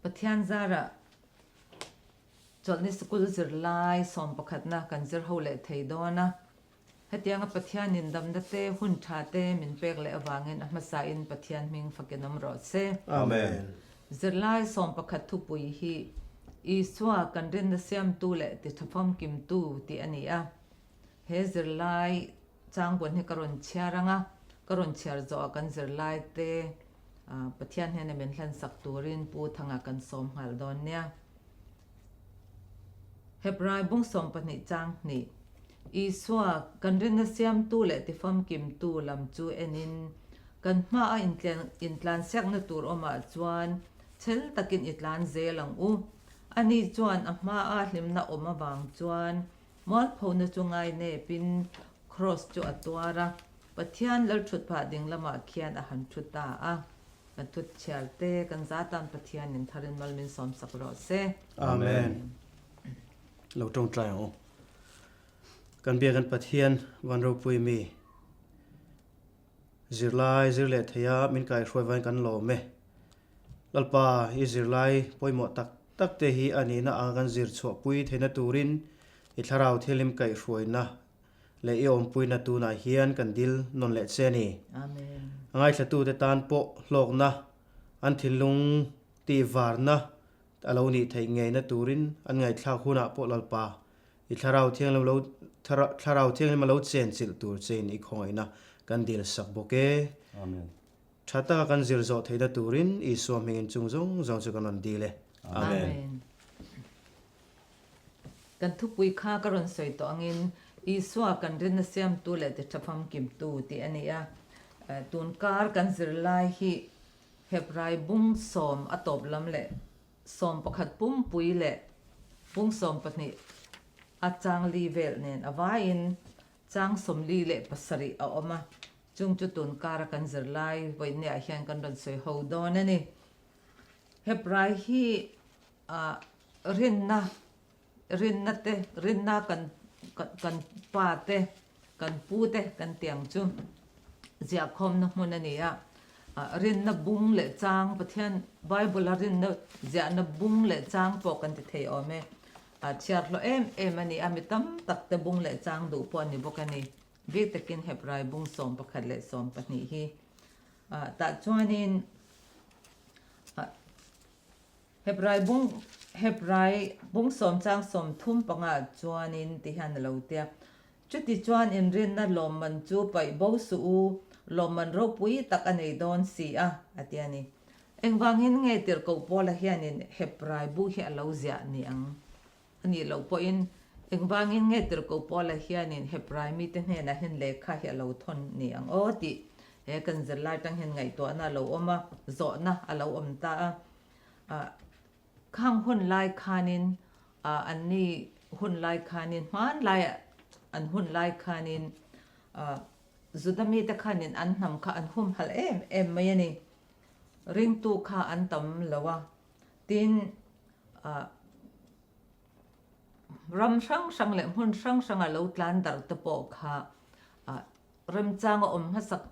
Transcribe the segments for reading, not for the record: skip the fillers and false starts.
Pathian zarah Chawlhni Sikul zirlai sawmpakhatna kan zir ho leh thei dawn a. Hetianga Pathianin damna te, hun tha te min pek leh avangin a hmasain Pathian hming fakin awm rawh se. Amen. Zirlai sawmpakhat thupui hi Isua kan rinna siamtu leh titha famkimtu tih a ni a. He zirlai changbuan hi ka rawn chhiar ang a, ka rawn chhiar zawhah kan zirlai te Pathian hnena min hlansak turin Pu Thanga kan sawm nghal dawn nia. Hebrai bung 12 chang hnih, Isua, kan rinna siamtu leh tifamkimtu lam chu enin, kan hmaah intlansiakna tur awmah chuan chhel takin i tlan zel ang u. Ani chuan a hmaah hlimna awm avang chuan mualphona chu ngainepin Kraws chu a tuar a, Pathian lalthutphah ding lamah khian a han thu ta a. Kan thut chhiar te, kan za tan Pathianin tharin mal min sawmsak rawh se. Amen. Lo tawngtai ang u. Kan bia kan Pathian van ropui mi zirlai zir leh thei a min kai hruai vain kan lawm e. Lalpa i zirlai pawimawh tak tak te hi a nihna ang kan zir chhuah pui theihna turin i thlarau thianghlim kaihhruaina leh i awmpuina tunah hian kan dil nawn leh che a ni. Amen. A ngaithlatute tan pawh hlawkna, an thinlung tihvarna a lo nih theih ngeina turin an ngaihthlak hunah pawh Lalpa, i Thlarau Thianghlim lo Thlarau Thianghlim a lo chenchilh tur chein i khawngaihna kan dil sak bawk e. Amen. Tha taka kan zir zawh theihna turin Isua hmingin chung zawng zawng chu kan rawn dil e. Amen. Amen. Kan thupui kha ka rawn sawi tawh angin Isua kan rinna siamtu leh titha famkimtu tih a ni a. Tun kar kan zirlai hi Hebrai bung sawm a tawp lam leh 11 pumpui leh bung 12 a chang li vel nen a vaiin chang 47 a awm a. Chung chu tun kara kan zirlai vawiinniah hian kan rawn sawi ho dawn a ni. Hebrai hi Ah rinna, rinna te, rinna kan kan pa te, kan pu te kan ti ang chu ziahkhawmna hmun a ni a. Ah rinna bung leh chang Pathian Bible a rinna ziahna bung leh chang pawh kan ti thei awm e. Ah chhiar hlawh em em a ni a, mi tam tak te bung leh chang duh pawh a ni bawk a ni. Bik takin Hebrai bung 11 leh 12 hi. Ah tah chuanin ah Hebrai bung Hebrai bung sawm chang 35 ah chuanin ti hian a lo tia. Chuti chuan inrinna lawmman chu paih bo suh u, lawmman ropui tak a nei dawn si a, a ti a ni. Engvangin nge tirhkoh Paula hianin Hebrai bu hi a lo ziah ni ang? A nih loh pawhin engvangin nge tirhkoh Paula hianin Hebrai mite hnenah hian lehkha hi a lo thawn ni ang aw tih he kan zirlai tang hian ngaihtuahna a lo awm a, zawhna a lo awm ta a. Khang hun lai khanin anni hun lai khanin hmanlaiah an hun lai khanin Juda mite khanin an hnam kha an humhalh em em mai a ni. Ringtu kha an tam lo a, tin ram hrang hrang leh hmun hrang hranga lo tlan darh te pawh kha Remchang a awm hmasak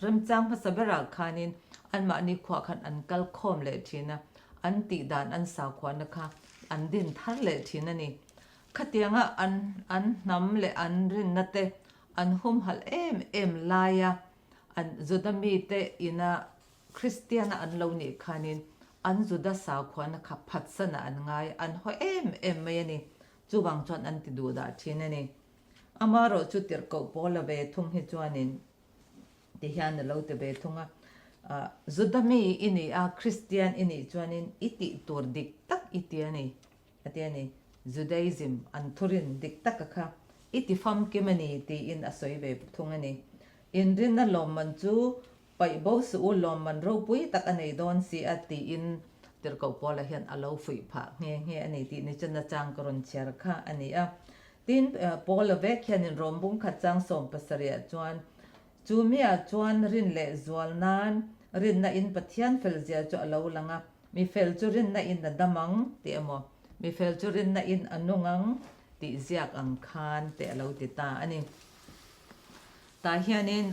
remchang hmasa berah khanin anmahni khuah khan an kal khawm leh thin a, an tih dan an sakhuana kha an din thar leh thin a ni. Khatianga an an hnam leh an rinna te an humhalh em em laia an Juda mite ina Kristiana an lo nih khanin an Juda sakhuana kha phatsanah an ngai, an haw em em mai a ni. Chuvang chuan an ti duhdah thin a ni. Amaherawh chu tirhkoh pawl a ve thung hi chuanin ti hian a lo ti ve thung a, Juda mi i ni a, Kristian i nih chuanin i tih tur dik tak i ti a ni, a ti a ni. Judaism an thurin dik taka kha i ti famkim a ni tiin a sawi ve thung a ni. Inrinna lawmman chu Paih bo suh u lawmman ropui tak a nei dawn si a tiin Tirhkoh Paula hian a lo fuih phah nghe nghe a ni tih ni chu nachang ka rawn chhiar kha a ni a. Tin, Paula vek hianin Rom bung khat chang 70 ah chuan, Chu miah chuan rin leh zual nan rinna in Pathian fel zia chu a lo lang a, mi fel chu rinna in a dam ang tih emaw, mi fel chu rinna in a nung ang tih ziak ang khan te a lo ti ta a ni. Tah hianin.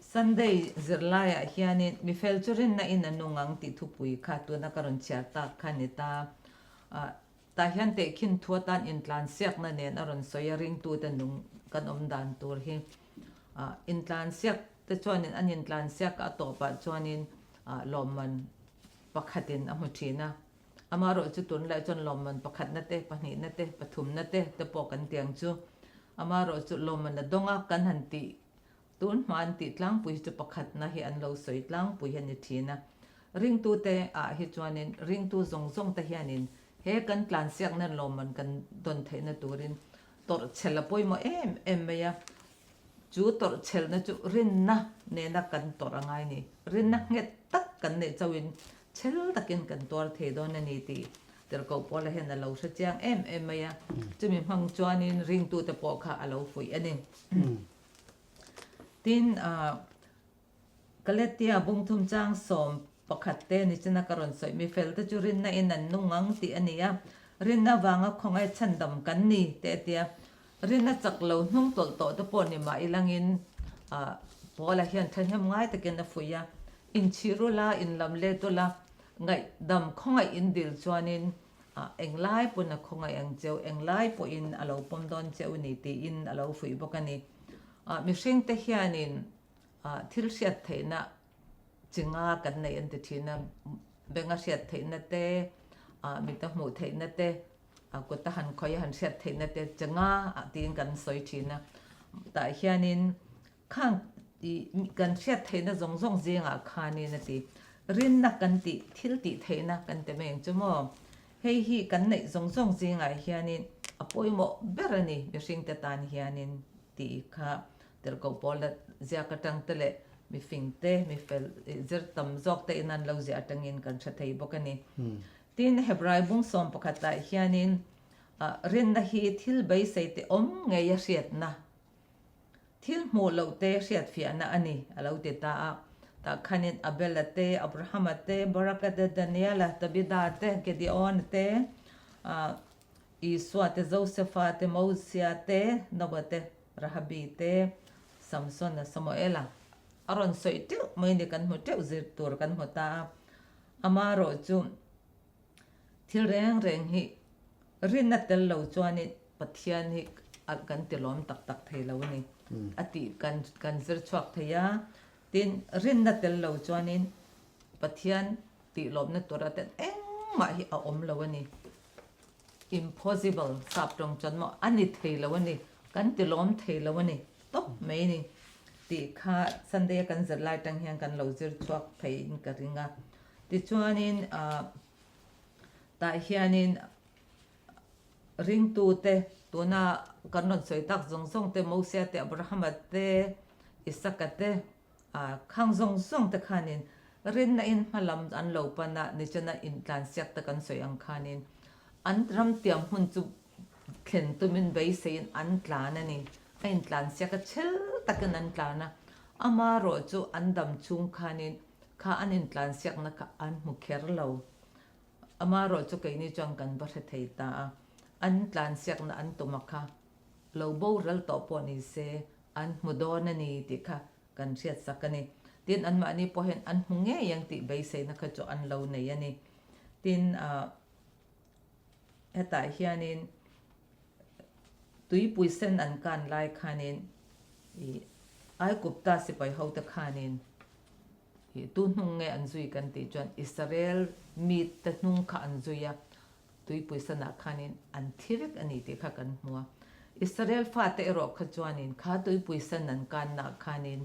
Sunday zirlaiah hianin mi fel chu rinna in a nung ang tih thupui kha tuna ka rawn chhiar tak kha ni ta. Tah hian tehkhin thu atan intlansiakna nen a rawn sawi a, ringtute nung kan awm dan tur hi. Intlansiak te chuanin an intlansiak a tawpah chuanin lawmman pakhatin a hmu thin a. Amaherawhchu chu tunlai chuan lawmman pakhatna te, pahnihna te, pathumna te te pawh kan ti ang chu. Amaherawhchu chu lawmman a dawng a, kan han tih tun hma an tih tlangpui hi chu pakhatna hi an lo sawi tlangpui hi a ni thin a. Ringtute ah hi chuanin ringtu zawng zawng te hianin he kan tlansiakna lawmman kan dawn theihna turin tawrhchhel a pawimawh em em mai a. Chu tawrhchhelna chu rinna nena kan tawrh a ngai ni. Rinna nghet tak kan neih chauhin chhel takin kan tuar thei dawn a ni tih Tirhkoh Paula hian a lo hre chiang em em mai a. Chumi hmang chuanin ringtute pawh kha a lo fuih a ni. Tin, Galatia bungthum chang 11 te ni china ka rawn sawi, mi felte chu rinna in an nung ang tih a ni a, rinna vanga khawngaih chhandam kan ni te a ti a. Rinna chak lo hnung tawlh tawh te pawh ni mah ilangin Paula hian thahnem ngai takin a fuih a, inchhir ula, inlam let ula, ngaihdam khawngaih in dil chuanin englai pawn a khawngaih ang cheu, englai pawhin a lo pawm dawn cheu ni tiin a lo fuih bawk a ni. Mihringte hianin thil hriat theihna chi nga kan neih an ti thin a, benga hriat theihna te, mita hmuh theihna te, kuta han khawih a han hriat theihna te chi nga tiin kan sawi thin a. Tah hianin khang kan hriat theihna zawng zawng zingah khanin a ti, rinna kan tih thil tih theihna kan ti mai ang chu maw? Hei hi kan neih zawng zawng zingah hianin a pawimawh ber a ni mihringte tan hianin tih kha Tirhkoh Paula ziak atang te leh mifing te, mifel zir tam zawk te in an lo ziah atangin kan hre thei bawk a ni. Tin, Hebrai bung 11 ah hianin rinna hi thil beisei te awm ngei a hriatna, thil hmuh loh te hriatfiahna a ni a lo ti ta a. Tah khanin Abela te, Abrahama te, Baraka te, Daniela, Davida te, Gideona te, Isua te, Josefa te, Mosia te, Noah te, Rahabi te, Samsona, Samuela a rawn sawi teuh mai ni kan hmu teuh zir tur kan hmu ta a. Amaherawh chu thil reng reng hi rinna tel lo chuanin Pathian hi kan ti lawm tak tak thei lo a ni a tih kan kan zir chhuak thei a. Tin, rinna tel lo chuanin Pathian tih lawmna tur atan engmah hi a awm lo a ni. Impossible, sap tawng chuan maw a ni thei lo a ni, kan ti lawm thei lo a ni tawp mai a ni tih kha Sunday a kan zir lai tang hian kan lo zir chhuak thei in ka ring a. Tichuanin tah hianin ringtute tuna kan rawn sawi tak zawng zawng te Mosia te Abrahama te Isaka te A khang zawng zawng te khanin rinna in hmalam an lo pan a, nichana intlansiak te kan sawi ang khanin an ram tiam hun chu thlen tumin beiseiin an tlan a ni. A intlansiak a chhel takin an tlan a, amarawh chu an dam chhung khanin kha an intlansiakna kha an hmu kher lo. Amarawh chu keini chuan kan va hre thei ta a, an tlansiakna an tum a kha lo boral tawh pawh ni se an hmu dawn a ni tih kha kan hriat sak a ni. Tin, anmahni pawh hian an hmu ngei ang tih beiseina kha chu an lo nei a ni. Tin, hetah hianin tuipui sen an kan lai khanin ih Aikupta sipai hote khanin ih tu hnung nge an zui kan tih chuan Israel mite hnung kha an zui a. Tuipui sanah khanin an thi vek a ni tih kha kan hmu a. Israel fate erawh kha chuanin kha tuipui san an kannaah khanin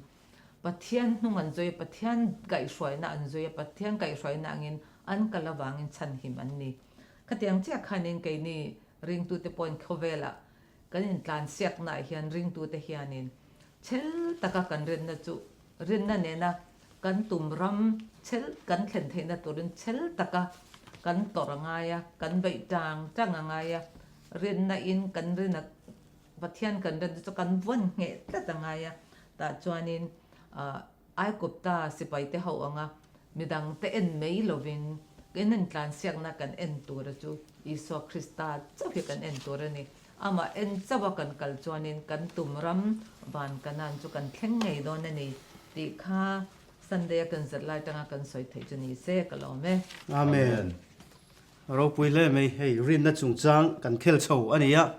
Pathian hnung an zui a, Pathian kaihhruaina an zui a, Pathian kaihhruaina angin an kal avangin chhanhim an ni. Khatiang chiah khanin keini ringtute pawhin khawvelah kan intlansiaknaah hian ringtute hianin chhel taka kan rinna chu rinna nena kan tum ram chhel kan thlen theihna turin chhel taka kan tawrh a ngai a, kan beih tang tang a ngai a, rinna in kan rin a Pathian kan rinna chu kan vawn ngheh tlat a ngai a, tah chuanin ah Aikupta sipai te ho anga midang te en mai lovin kan intlansiakna kan en tura chu Isua Krista chauh hi kan en tur a ni. Amah en chauh a kan kal chuanin kan tum ram van Kanan chu kan thleng ngei dawn a ni. Tih kha Sunday a kan zirlai tanga kan sawi theih chu ni se ka lawm e. Amen. Ropui hle mai hei rinna chungchang kan khel chho a ni a,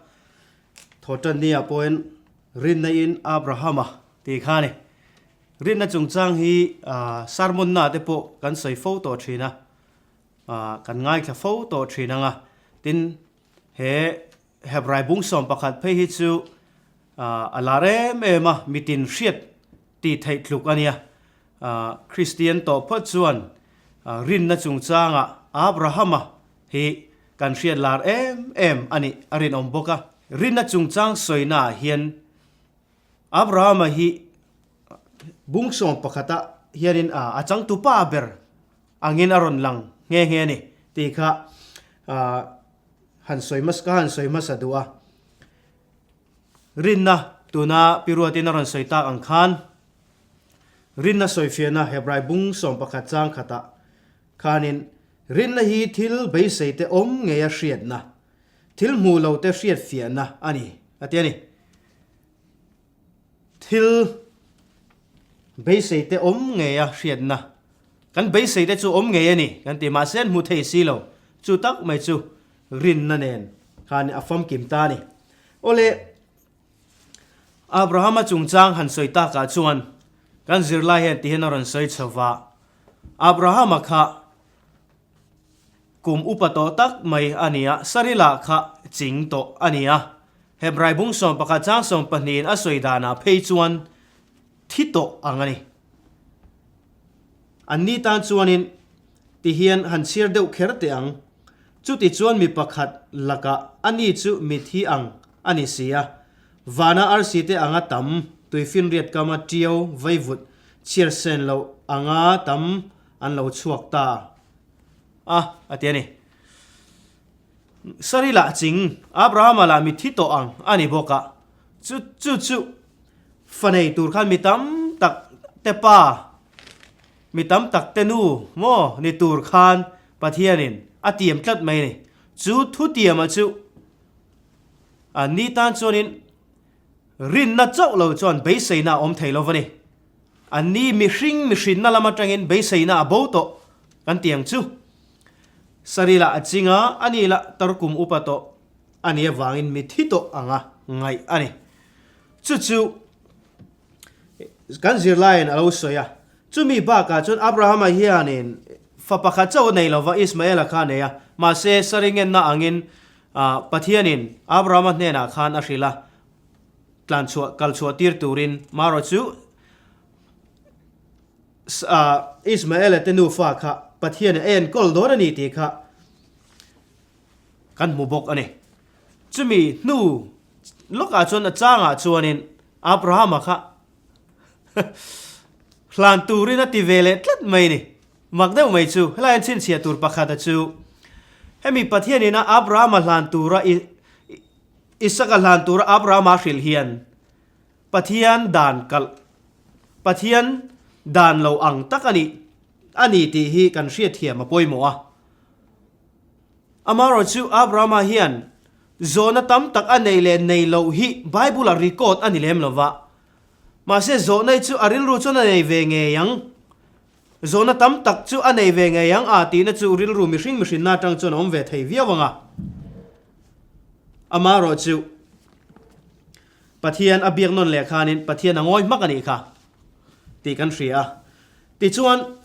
Thawhtanni ah pawhin rinna in Abrahama tih kha a ni. Rinna chungchang hi sermon na te pawh kan sawi fo tawh thin a, kan ngaithla fo tawh thin ang a, tin he Hebrai bung 11 phei hi chu a lar em em a, mitin hriat tih theih tluk a nia. Kristian tawh phawt chuan rinna chungchangah Abrahama hi kan hriat lar em em a nih a rinawm bawk a. Rinna chungchang sawinaah hian Abrahama hi bung sawmpakhata hianin a changtu pa ber angin a rawn lang nghe nghe a ni tih kha han sawi hmasa ka han sawi hmasa duh a. Rinna tuna Pi Ruatin a rawn sawi tak ang khan rinna sawifiahna Hebrai bung 11 chang khatah khanin rinna hi thil beisei te awm ngeia hriatna, thil hmuh lo te hriatfiahna a ni a ti a ni. Thil beisei te awm ngei a hriatna, kan beisei te chu awm ngei a ni kan ti, mahse an hmu thei si lo, chu tak mai chu rinna nen khan a famkim ta a ni. Awle, Abrahama chungchang han sawi takah chuan kan zirlai hian tihian a rawn sawi chho va, Abrahama kha Kum upa tawh tak mai a ni a, Sarila kha ching tawh a ni a. Hebrai bung 11 chang 12 in a sawi danah phei chuan thi tawh ang a ni. Anni tan chuanin ti hian han chhiar deuh kher teh ang. Chuti chuan mi pakhat lakah ani chu mithi ang a ni si a. Vana arsi te anga tam, tuifinriat kama tiau vaivut chhiar sen loh anga tam an lo chhuak ta. A, a ti a ni. Sari lah ching, Abrahama lah mitthi tawh ang a ni bawk a. Chu, chu chu fa nei tur khan mi tam tak te pa, mi tam tak te nu maw ni tur khan Pathianin a tiam tlat mai a ni. Chu thu tiama chu a ni tan chuanin rinna chauh lo chuan beiseina a awm thei lo va ni. Anni mihring mihrinna lam atangin beiseina a bo tawh kan ti ang chu. Sari lah a ching a, ani lah tarkum upa tawh a nih avangin mithi tawh anga ngaih a ni. Chu chu kan zirlaiin a lo sawi a. Chumi bakah chuan Abrahama hianin fa pakhat chauh a nei lova, Ismaela kha a nei a. Mahse, Sari ngenna angin Pathianin Abrahama hnenah khan a hrilh a. Tlan chhuah kal chhuah tir turin marawh chu Ismaela te nufa kha Pathian a enkawl dawn a ni tih kha kan hmu bawk a ni. Chumi hnu lawkah chuan a changah chuanin Abrahama kha hlan turin a ti ve leh tlat mai a ni. Mak deuh mai chu helai an chhinchhiah tur pakhata chu hemi Pathianina Abrahama hlan tura Isaka hlan tura Abrahama hrilh hian Pathian dan kalh, Pathian dan lo ang tak a nih a ni tih hi kan hriatthiam a pawimawh a. Amaherawhchu chu Abrahama hian zawhna tam tak a nei leh nei loh hi Bible-ah record a ni lem lo va. Mahse zawhna hi chu a rilru chuan a nei ve ngei ang. Zawhna tam tak chu a nei ve ngei ang a tihna chu rilru mihring mihrinna atang chuan a awm ve thei viau ang a. Amaherawh chu Pathian a biak nawn leh khanin Pathian a ngawi hmak a nih kha tih kan hria a. Tichuan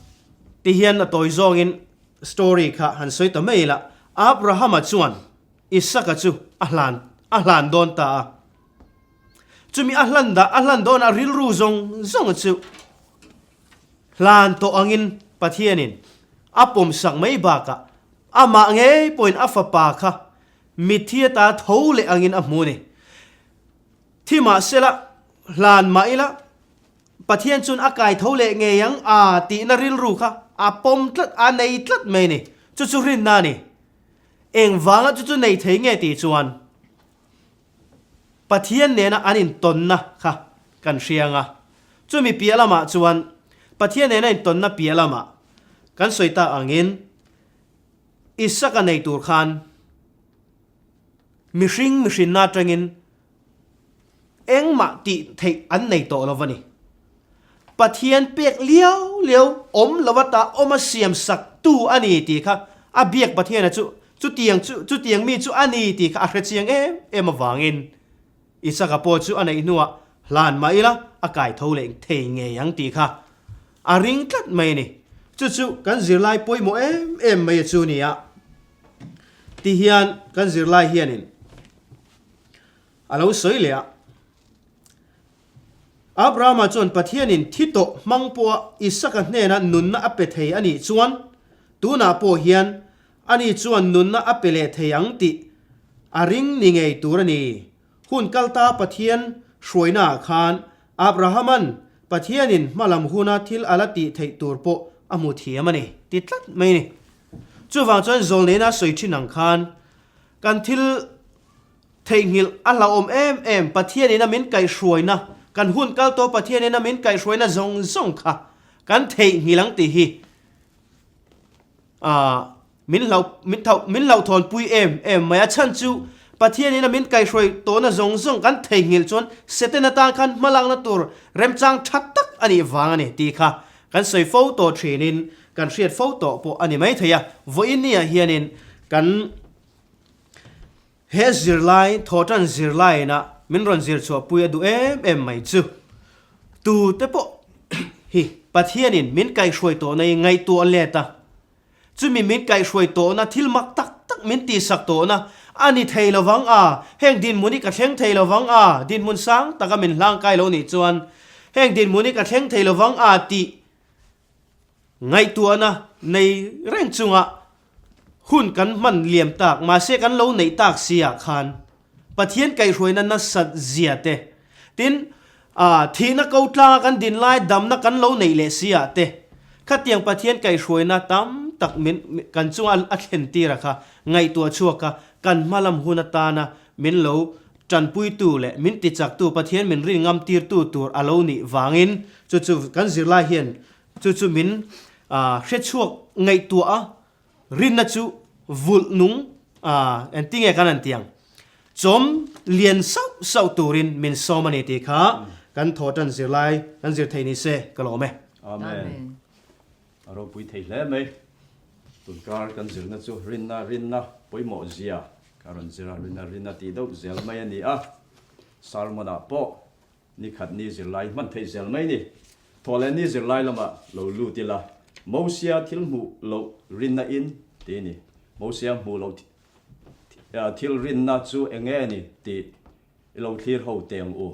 tihian a tawi zawngin story kha han sawi ta mai ila, Abrahama chuan Isaka chu a hlan a hlan dawn ta a. Chumi a hlan dah a hlan dawn a rilru zawng zawng chu Hlan tawh angin Pathianin a pawmsak mai bakah amah ngei pawhin a fapa kha mitthi ata tho leh angin a hmu a ni. Thi mah sela, hlan mah ila, Pathian chuan a kai tho leh ngei ang a tihna rilru kha a pawm tlat, a nei tlat mai a ni. Chu chu rinna a ni. Engvanga chu chu nei thei nge tih chuan Pathian nena an intawnna kha kan hria ang a, chumi piah lamah chuan Pathian nena intawnna piah lamah kan sawi tak angin Isaka nei tur khan mihring mihrinna atangin engmah tih theih an nei tawh lo va ni. Pathian pek liau liau awm lo ata awma siam sak tu a ni tih kha a biak Pathiana chu chutiang chu chutiang mi chu a ni tih kha a hre chiang em em avangin Isaka pawh chu a neih hnuah hlan mah ila a kai tho leh thei ngei ang tih kha a ring tlat mai a ni. Chu chu kan zirlai pawimawh em em mai a chu ni a ti hian kan zirlai hianin a lo sawi leh a. Abrahama chuan Pathianin thi tawh hmang pawha Isaka hnena nunna a pe thei a nih chuan tunah pawh hian ani chuan nunna a pe leh thei ang tih a ring ni ngei tur a ni. Hun kalta Pathian hruainaah khan Abrahama'n Pathianin hmalam huna thil a la tih theih tur pawh a hmu thiam a ni ti tlat mai a ni. Chuvang chuan zawlneina sawi thin ang khan kan thil Theihnghilh a hlauhawm em em, Pathianin a min kaihhruaina, kan hun kal tawh Pathianin a min kaihhruaina zawng zawng kha kan theihnghilh ang tih hi min hlauh min tho min hlauhthawnpui em em mai. A chhan chu Pathianin a min kaihhruai tawhna zawng zawng kan theihnghilh chuan Satan atan khan hmalakna tur remchang tha tak a nih vang a ni tih kha kan sawi fo tawh thinin kan hriat fo tawh pawh a ni maithei a. Vawiin niah hianin kan He zirlai, thawhtan zirlaiin-a min rawn zir chhuahpui a duh em em mai chu tu te pawh hi Pathianin min kaihhruai tawhna hi ngaihtuah let a, chumi min kaihhruai tawhna thil mak tak tak min tihsak tawhna a ni thei lovang a, heng dinhmun hi ka thleng thei lovang a, dinhmun sang taka min hlangkai lo nih chuan heng dinhmun hi ka thleng thei lovang a tih Ngaihtuahna nei reng chunga hun kan hman liam tak, mahse kan lo neih tak si ah khan Pathian kaihhruaina nasat zia te, tin, thihna ko tlanga kan din lai damna kan lo neih leh si ah te, khatiang Pathian kaihhruaina tam tak min kan chunga a thlen tir a kha ngaihtuah chhuak a kan hmalam hun atana min lo tanpuitu leh min tichaktu Pathian min rin ngam tirtu tur a lo nih vangin chu chu kan zirlai hian Chu chu min hrechhuak ngaihtuah a, rinna chu vulh nung engtinge kan han ti ang? Chawm lian sauh sauh turin min sawm a ni tih kha kan thawhtan zirlai kan zir thei ni se ka lawm e. Amen. A ropui thei hle mai. Tunkar kan zirna chu rinna rinna pawimawh zia ka rawn zir a, rinna rinna tih deuh zel mai a ni a. Sermon ah pawh Ni khat ni zirlai hman theih zel mai ni. Thawh leh ni zirlai lamah lo lut ila, Mosia thil hmuh loh rinna in ti ni. Mosia hmuh loh thil rinna chu eng nge ni tih i lo thlir ho teh ang u.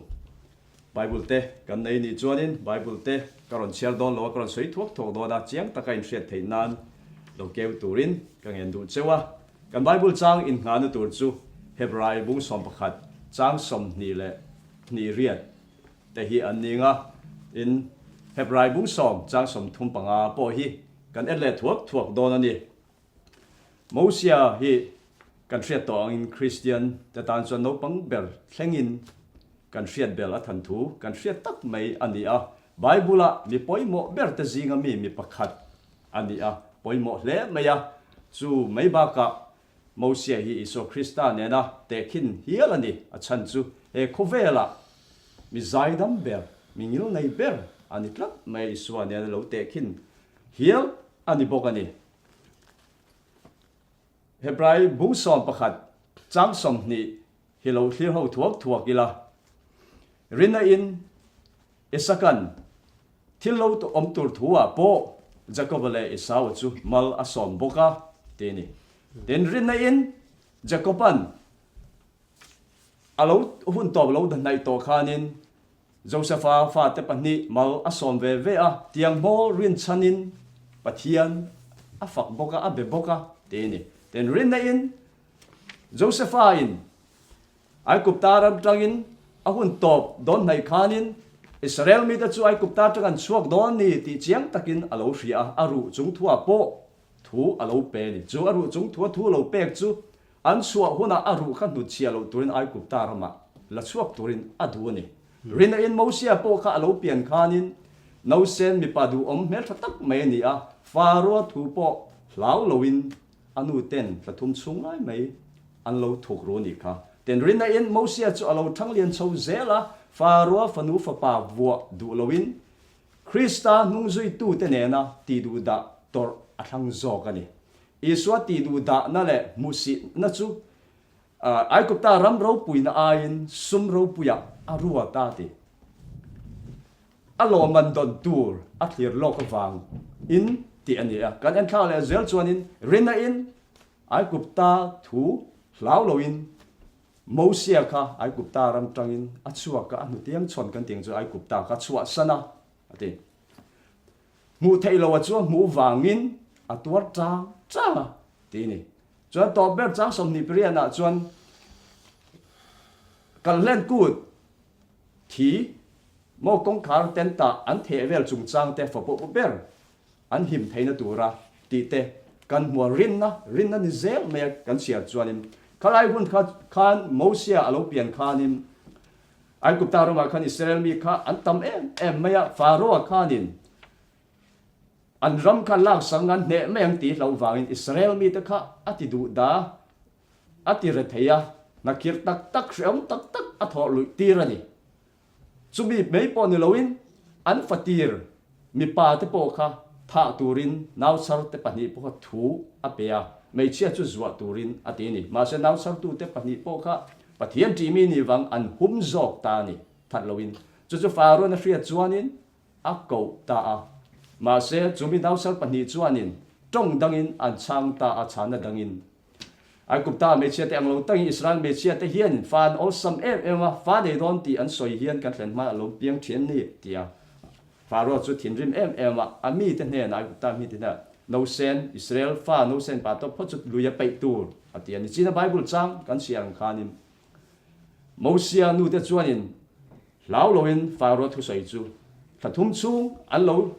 Bible te kan nei nih chuanin Bible te ka rawn chhiar dawn lo a, ka rawn sawi thuak thuak dawn a, chiang taka inhriat theih nan lo keu turin ka ngen duh cheu a. Kan Bible chang inngahna tur chu Hebrai bung 11 chang 20 leh hnih riat te hi an ning a, in Hebrai bung sawm chang 35 pawh hi kan en leh thuak thuak dawn a ni. Mosia hi kan hriat tawh angin Kristian te tan chuan naupang ber thlengin kan hriat bel a than thu kan hriat tak mai a ni a, Bible-a mi pawimawh ber te zinga mi mi pakhat a ni a, pawimawh hle mai a, chu mai bakah Mosia hi Isua Krista nena tehkhin hial a ni. A chhan chu he khawvelah mi zaidam ber, mi ngilnei ber a ni tlat mai a, Isua nena lo tehkhin hial a ni bawk a ni. Hebrai bung 11 chang 20 hi lo thlir ho thuak thuak ila, Rinna in Isakan thil lo awm tur thu ah pawh Jakoba leh Esau chu mal a sawm bawk a, ti a ni. Tin, rinna in Jakoban a lo hun tawp lo hnaih tawh khanin Josefa fate pahnih mal a sawm ve ve a, tiang hmawl rinchhanin Pathian a fak bawk a, a be bawk a, ti a ni. Tin, rinna in Josefa in Aigupta ram tangin a hun tawp dawn hnaih khanin Israel mite chu Aigupta tang an chhuak dawn ni tih chiang takin a lo hria a, a ruh chung thuah pawh thu a lo pe a ni. Chu a ruh chung thua thu lo pek chu an chhuah hunah a ruh kha hnutchhiah loh turin Aigupta ramah la chhuak turin a duh a ni. Rinaiin Mosia pawh kha a lo pian khanin nausen mipa duhawm hmeltha tak mai a ni a, Faroa thu pawh hlau loin A nu ten thla thum chhung lai mai an lo thuk ru nih kha. Ten rinna in Mosia chu a lo thang lian chho zel a, Faroa fanu fapa vuah duh loin Krista hnungzuitute nena tihduhdah tawrh a thlang zawk a ni. Isua tihduhdahna leh hmuhsihna chu Aigupta ram ropuina aiin sum ropuiah a ruat a ti. A lawmman dawn tur a thlir lawk avang in tih a ni a. Kan enthlak leh zel chuanin rinna in Aigupta thu hlau loin Mosia kha Aigupta ram tangin a chhuak a, a hnutiang chhawn kan tih ang chu Aigupta kha chhuahsan a, a ti. Hmuh theih loh a chuan hmuh vangin a tuar chang chang a, ti a ni. Chuan tawp ber chang 20 pariatah chuan Kalhlen kut thi maw kawngkhar tent-ah an theh vel chungchang te fapawh pu ber an him theihna tura tih te kan hmu a, rinna, rinna ni zel mai a kan chhiar chuanin khalai hun kha khan Mosia a lo pian khanin Aigupta ramah khan Israel mi kha an tam em em mai a, Pharaoh-a khanin an ram kha laksak an hneh mai ang tih hlauh vangin Israel mite kha a ti duh da, a ti re thei a, hnakhir tak tak hrehawm tak tak a thawh luih tir a ni. Chumi mai pawh ni loin an fatir mipa te pawh kha thah turin nauchar te pahnih pawh kha thu a pe a, hmeichhia chu zuah turin a ti a ni. Mahse nauchartu te pahnih pawh kha Pathian ṭihmi nih vang an hum zawk ta a ni, that loin. Chu chu Pharaoh-in a hriat chuanin a koh ta a. Mahse chumi nauchar pahnih chuanin ṭawng dangin an chhang ta a, chhana dangin. Aigupta hmeichhia te ang lo takin Israel hmeichhia te hian fa an awlsam em em a, fa nei dawn tih an sawi hian kan thlen hma a lo piang thian ni ti a. Pharaoh chu thinrim em em a, a mite hnenah Aigupta mite hnenah Nosen, Israel fa Nosen pa tawp phawt chu lui a peih tur a ti a ni. China Bible chang kan hria ang khanin Mosia nute chuanin hlau loin Pharaoh thusawi chu thla thum chhung an lo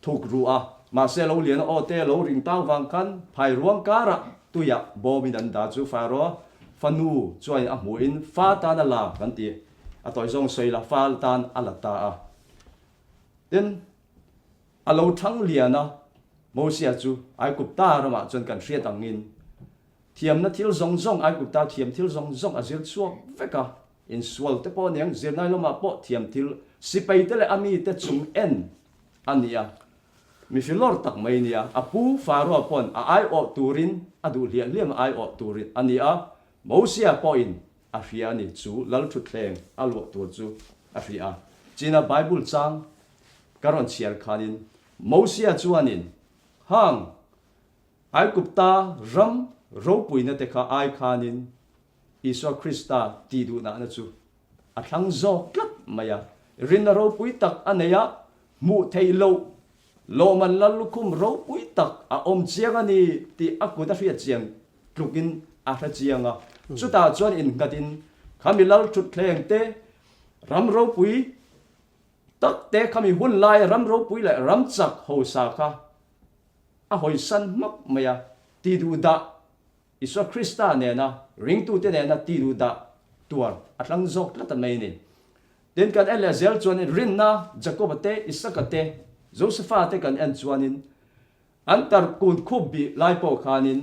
Thuk ru a, mahse lo lian a aw te lo ring tau vang khan phai ruang karah tuiah bawmin an dah chu Pharaoh fanu chuan a hmuhin fa tan a la kan ti a tawi zawng sawi la fa tan a la ta a. Tin, a lo thang lian a, Mosia chu Aigupta ramah chuan kan hriat angin thiamna thil zawng zawng Aigupta thiam thil zawng zawng a zir chhuak vek a, insual te pawh aniang zirnai lamah pawh thiam thil sipai te leh a mite chung en a ni a, mi filawr tak mai a ni a, a pu Pharaoh paw'n a aiawh turin a duh hliah hliam a aiawh turin a ni a, Mosia pawhin a hria a ni, chu lal thutthleng a luah tur chu a hria a. China Bible chang ka rawn chhiar khanin Mosia chuanin hang Aigupta ram ropuina te kha ai khanin Isua Krista tih duhnahna chu a thlang zawk tlat mai a. Rinna ropui tak a nei a, hmuh theih loh lawhman lal lukhum ropui tak a awm chiang a ni tih a kut a hriat chiang tlukin a hre chiang a. Chutah chuan innghatin khami lal thutthleng te, ram ropui tak te, khami hun laia ram ropui leh ram chak hosa kha a hawisan hmak mai a, ti duh dah Isua Krista nena ringtute nena ti duh dah tuar a tlang zawk tlat a mai a ni. Tin, kan en leh zel chuanin rinna Jakoba te, Isaka te, Josefa te kan en chuanin an tar kun khup bih lai pawh khanin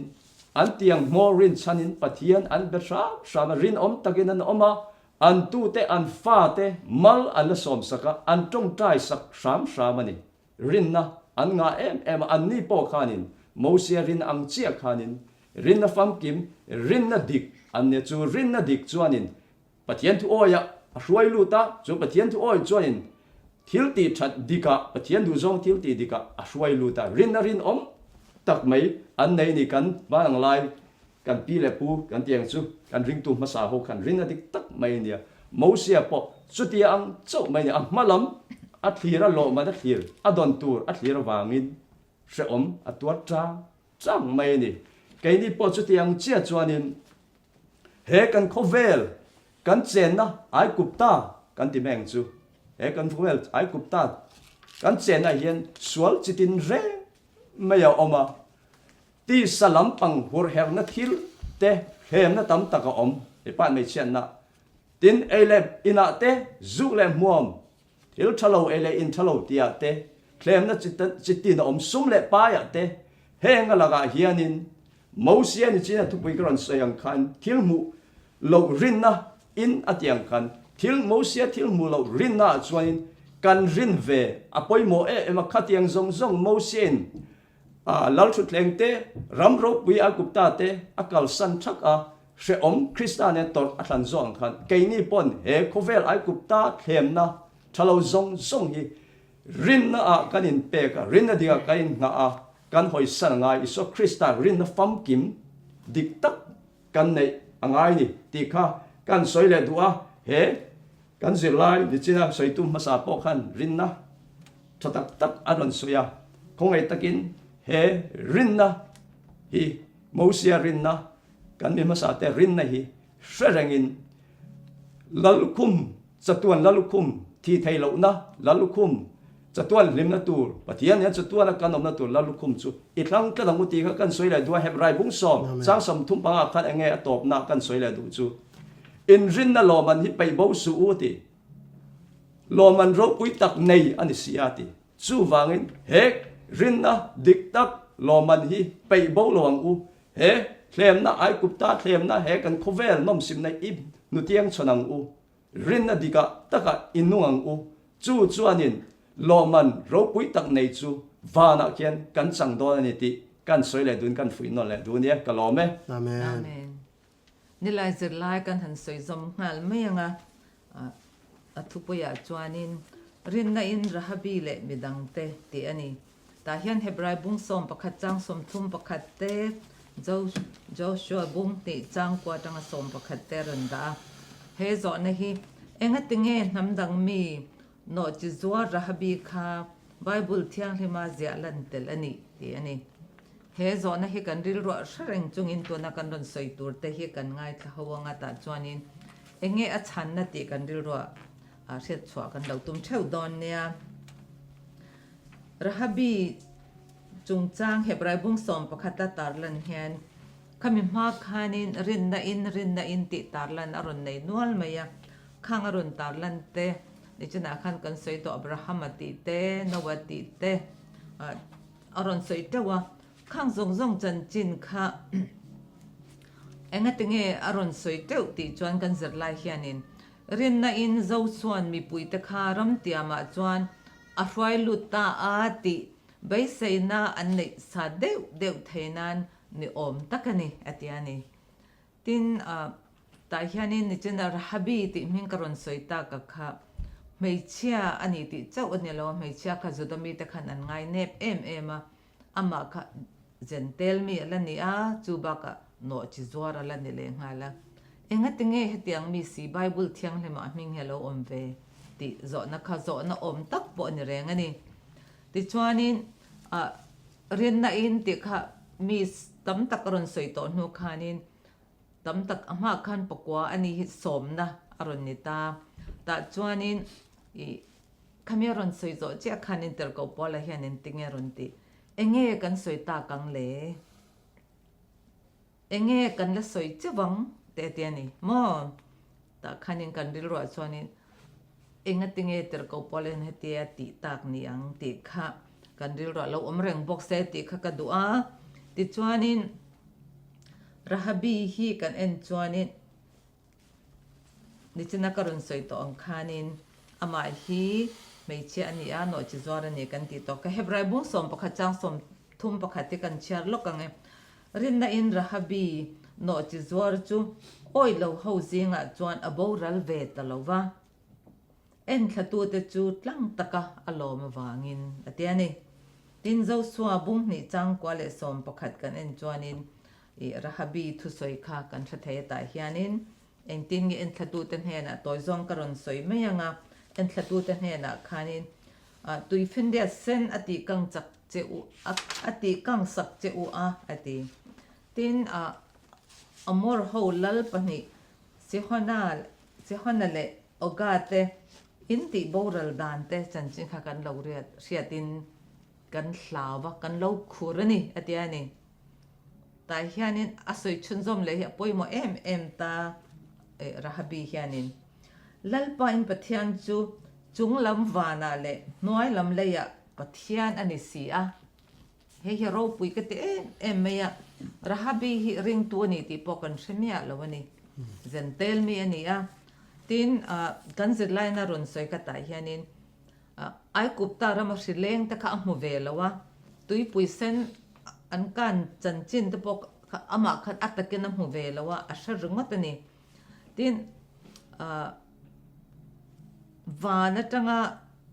an tiang hmawr rinchhanin Pathian an be hram hram a, rinawm takin an awm a, an tute, an fate mal an la sawmsak a, an tawngtai sak hram hram a ni. Rinna an ngah em em a, anni pawh khanin Mosia rin ang chiah khanin rinna famkim, rinna dik an nia. Chu rinna dik chuanin Pathian thu awiah a hruai lut a, chu Pathian thu awi chuanin thil tih that dikah, Pathian duhzawng thil tih dikah a hruai lut a. Rinna rinawm tak mai an nei ni kan hman ang lai Kan pi leh pu kan ti ang chu kan ringtu hmasa ho khan rinna dik tak mai a nia. Mosia pawh chutia ang chauh mai a ni. A hma lam a thlir a lawhman a thlir a dawn tur a thlir avangin hrehawm a tuar chang chang mai a ni. Keini pawh chuti ang chiah chuanin he kan khawvel kan chenna Aigupta kan ti mai ang chu he kan khawvel Aigupta kan chenna hian sual chitin reng mai a awm a. Tisa lampang hurherhna thil te hlemna tam tak a awm, mipa hmeichhiatna. Tin, ei leh inah te, zuk leh hmuam, thil tha lo ei leh in tha lo tihah te, hlemna chitin a awm, sum leh paiah te, heng a lakah hianin Mosia ni chin a thupui ka rawn sawi ang khan thil hmuh loh rinna in a ti ang khan thil Mosia thil hmuh loh rinna ah chuanin. kan rin ve a pawimawh em em a, khatiang zawng zawng Mosiain a lalthutthleng te, ram ropui Aigupta te a kalsan thak a, hrehawm Krista nen tawrh a thlan zawk ang khan keini pawn he khawvel Aigupta thlemna tha lo zawng zawng hi rinna ah kan inpek a, rinna dikah kan innghah a, kan hawisan a ngai. Isua Krista rinna famkim dik tak kan neih a ngai ni tih kha kan sawi leh duh a, he kan zirlai nichina sawitu hmasa pawh khan rinna tha tak tak a rawn sawi a, khawngaih takin he rinna hi Mosia rinna kan mi hmasa te rinna hi hre rengin Lallukhum Chatuan Lallukhum thi thei lohna Lallukhum Chatuan hlimna tur Pathian hian chatuana kan awmna tur Lallukhum chu i thlang tlat ang u tih kha kan sawi leh duh a, Hebrai bung sawm chang 30 pangah khan enge a tawpna kan sawi leh duh chu inrinna lawmman hi peih bo suh u ti lawmman ropui tak nei a ni si a ti. Chuvangin he rinna dik tak lawmman hi peih bo lo ang u. He thlemna Aigupta thlemna he kan khawvel nawmsimna i hnutiang chhawn ang u. Rinna dikah takah i nung ang u. Chu chuanin lawmman ropui tak nei chu vanah khian kan chang dawn a ni tih kan sawi leh dun kan fuih nawn leh dun nia ka lawm e. Amen. Amen. Nilai zirlai kan han sawi zawm nghal mai ang a, a thupuiah chuanin Rinna in Rahabi leh midangte tih a ni. Tah hian Hebrai bung 11 chang 31 te, Joshua bung hnih chang kua atanga 11 te a rawn dah a. He zawhna hi engatinge hnam dang mi nawhchi zuar Rahabi kha Bible thianghlima ziah lan tel a nih tih a ni. He zawhna hi kan rilruah hre reng chungin tuna kan rawn sawi tur te hi kan ngaithla ho anga tah chuanin enge a chhanna tih kan rilruah hriatchhuah kan lo tum theuh dawn nia. Rahabi chungchang Hebrai bung 11 a tarlan hian khami hma khanin rinna in rinna in tih tarlan a rawn nei nual mai a, khang a rawn tarlan te nichinah khan kan sawi tawh Abrahama tih te Noah tih te a rawn sawi teuh a, khang zawng zawng chanchin kha engatinge a rawn sawi teuh tih chuan kan zirlai hianin rinna in Zochuan mipuite kha ramtiamah chuan A hruai lut ta a tih beiseina an neih sa deuh deuh thei nan ni awm tak a ni, a ti a ni. Tin, tah hianin nichina Rahabi tih hming ka rawn sawi tak a kha hmeichhia a ni tih chauh a ni lo a, hmeichhia kha Juda mite khan an ngai nep em em a, amah kha Jentail mi a la ni a, chu bakah nawhchi zuar a la ni lehnghal a. Engatinge hetiang mi si Bible thianghlimah hming hi a lo awm ve? tih zawhna kha zawhna awm tak pawh a ni reng a ni. Tichuanin ah rinna in tih kha mi tam tak a rawn sawi tawh hnu khanin tam tak a hmaah khan pakua a ni hi sawmna a rawn ni ta. Tah chuanin ih khami a rawn sawi zawh chiah khanin Tirhkoh Paula hian engtinge a rawn tih? Enge kan sawi tak ang le? Enge kan la sawi cheuh ang te a ti a ni maw? Tah khanin kan rilruah chuanin engatinge Tirhkoh Paul hian hetia tih tak ni ang tih kha kan rilruah lo awm reng bawk se tih kha ka duh a. Tichuanin Rahabi hi kan en chuanin Nichina ka rawn sawi tawh ang khanin amah hi hmeichhia a ni a, nawhchi zuar a ni kan tih tawh. Ka Hebrai bung 11 chang 31 hi kan chhiar lawk ang e. Rinna in Rahabi nawhchi zuar chu awih lo ho zingah chuan a boral ve ta lo va, enthlatute chu tlang taka a lawm avangin a ti a ni. Tin, Josua bung hnih chang kua leh 11 kan en chuanin I Rahabi thusawi kha kan hre thei atah hianin engtin nge enthlatute hnenah tawi zawng ka rawn sawi mai ang a, enthlatute hnenah khanin tuifinriat sen a tih kang chak che u a, a tih kang sak che u a, a ti. Tin, Amor ho lal pahnih Sihona, Sihona leh Oga te in tih boral dan te chanchin kha kan lo riat hriatin kan hlau va, kan lo khur a ni, a ti a ni. Tah hianin a sawi chhunzawm leh hi a pawimawh em em ta Rahabi hianin Lalpa in Pathian chu chung lam vanah leh hnuai lam leiah Pathian a ni si a. Hei hi ropui ka ti em em mai a, Rahabi hi ringtu a ni tih pawh kan hre miah lo a ni. Zentel mi a ni a. Tin, kan zirlaina rawn sawi ka tah hianin. Aikupta rama hri leng te kha a hmu ve lo a, tuipui sen an kan chanchin te pawh kha amah khan a takin a hmu ve lo a, a hre ringawt a ni. Tin, van atanga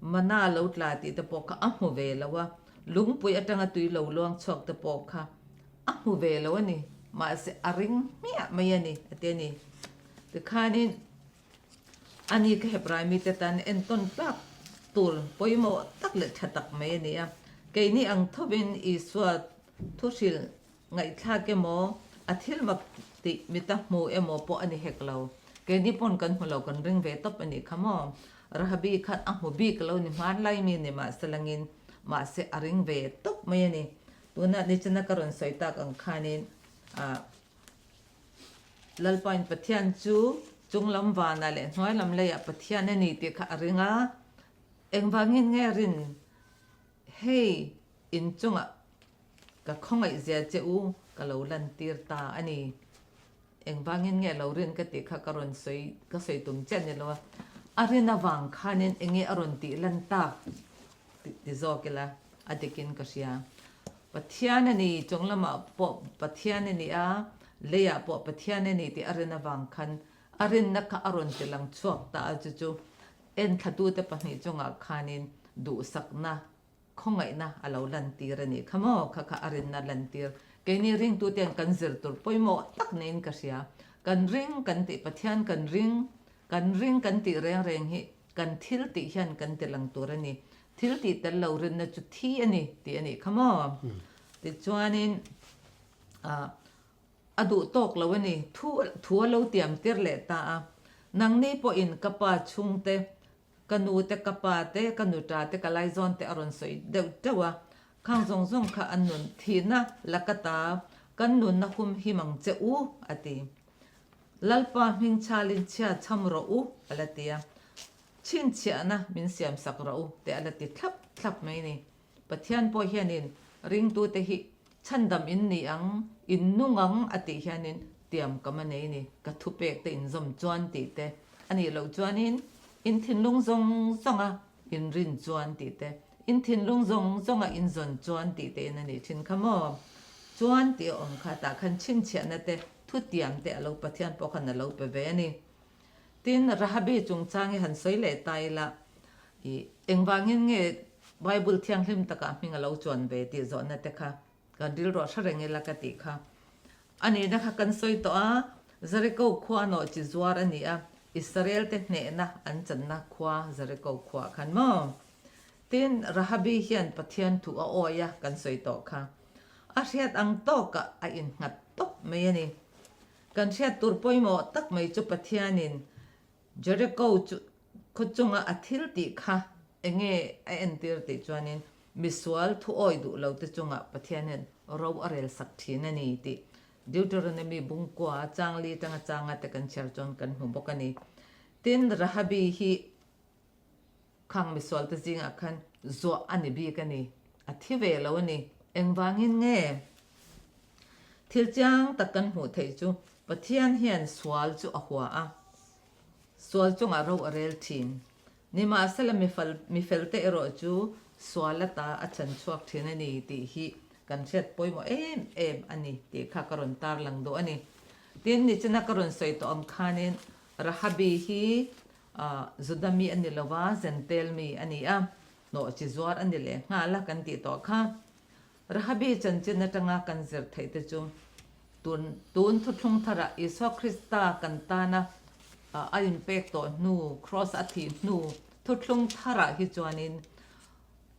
mana lo tla tih te pawh kha a hmu ve lo a, lungpui atanga tui lo luang chhuak te pawh kha a hmu ve lo a ni. Mahse, a ring hmiah mai a ni, a ti a ni. Tikhanin Ani ka Hebrai mite tan entawn tlak tur pawimawh tak leh tha tak mai a ni a. Keini ang thovin Isua thuhrilh ngaihthlak emaw, a thil mak tih mita hmu emaw pawh a ni hek lo. Keini pawn kan hmu lo, kan ring ve tawp a nih kha maw? Rahabi khan a hmu bik lo ni hmanlai mi ni mahse langin, mahse a ring ve tawp mai a ni. Tunah nichina ka rawn sawi tak ang khanin, ah, Lalpain Pathian chu chunglam vanah leh hnuailam leiah Pathian a ni tih kha a ring a, engvangin nge rin hei inchungah ka khawngaihzia che u ka lo lantir ta a ni. Engvangin nge lo rin ka tih kha ka rawn sawi ka sawi tum chiah ni lo a, a rin avang khanin enge a rawn tih lan tak ti zawk ila a dikin ka hria. Pathian a ni, chung lamah pawh Pathian a ni a, leiah pawh Pathian a ni tih a rin avang khan a rinna kha a rawn ti lang chhuak ta a, chu chu enthlatute pahnih chungah khanin duhsakna, khawngaihna a lo lantir a nih kha maw? Kha kha a rinna lantir. Keini ringtute hian kan zir tur pawimawh tak niin ka hria. Kan ring kan tih, Pathian kan ring, kan ring kan tih reng reng hi kan thil tih hian kan ti lang tur a ni. Thil tih tel lo rinna chu thi a ni tih a nih kha maw? Tichuanin a duh tawk lo a ni. Thu thu a lo tiam tir leh ta a. Nangni pawhin ka pa chhungte, ka nu te, ka pa te, ka nuta te, ka laizawn te a rawn sawi deuh teuh a. Khang zawng zawng kha an nun thihna laka ta kan nunna hum him ang che u a ti. Lalpa hming chhalin chhia chham rawh u a la ti a. Chhinchhiahna min siamsak rawh u tih a la ti thlap thlap mai ni. Pathian pawh hianin ringtute hi chhandam in ni ang, in nung ang a tih hianin tiam kam a nei ni. Ka thupek te inzawm chuan tih te a nih loh chuanin in thinlung zawng zawnga in rin chuan tih te, in thinlung zawng zawnga in zawn chuan tih te in a nih thin kha maw? Chuan tih a awm kha tah khan chhinchhiahna te thutiam te a lo Pathian pawh khan a lo pe ve a ni. Tin, Rahabi chungchang hi han sawi leh ta ila, i engvangin nge Bible thianghlim takah hming a lo chuan ve tih zawhna te kha kan rilruah hre reng ila ka tih kha. A nihna kha kan sawi tawh a, Jeriko khua nawh chi zuar a ni a, Israel te hnehna an channa khua Jeriko khuaah khan maw? Tin, Rahabi hian Pathian thu a awi a kan sawi tawh kha. A hriat ang tawkah a innghat tawp mai a ni. Kan hriat tur pawimawh tak mai chu Pathianin Jeriko chu khaw chunga a thil tih kha enge a entir tih chuanin misual thu awi duh lo te chungah Pathianin ro a rel sak thin a ni tih Deuteronomy bungkua changli tanga changa te kan chhiar chuan kan hmu bawk a ni. Tin, Rahabi hi Khang misual te zingah khan zuah a ni bik a ni. A thi ve lo a ni. Engvangin nge thil chiang tak kan hmuh theih chu Pathian hian sual chu a hua a, sual chungah ro a rel thin. Nimahsela mifel te erawh chu sual ata a chan chhuak thin a ni tih hi kan hriat pawimawh em em a ni tih kha ka rawn tarlang duh a ni. Tin, nichina ka rawn sawi tawh ang khanin Rahabi hi Juda mi a ni lo va, Zentel mi a ni a, hnawh chi zuar a ni leh nghal a kan tih tawh kha. Rahabi chanchin atanga kan zir theih te chu tun tun thuthlung tharah Isua Krista kan tana a inpek tawh hnu, Kraws a thih hnu thuthlung tharah hi chuanin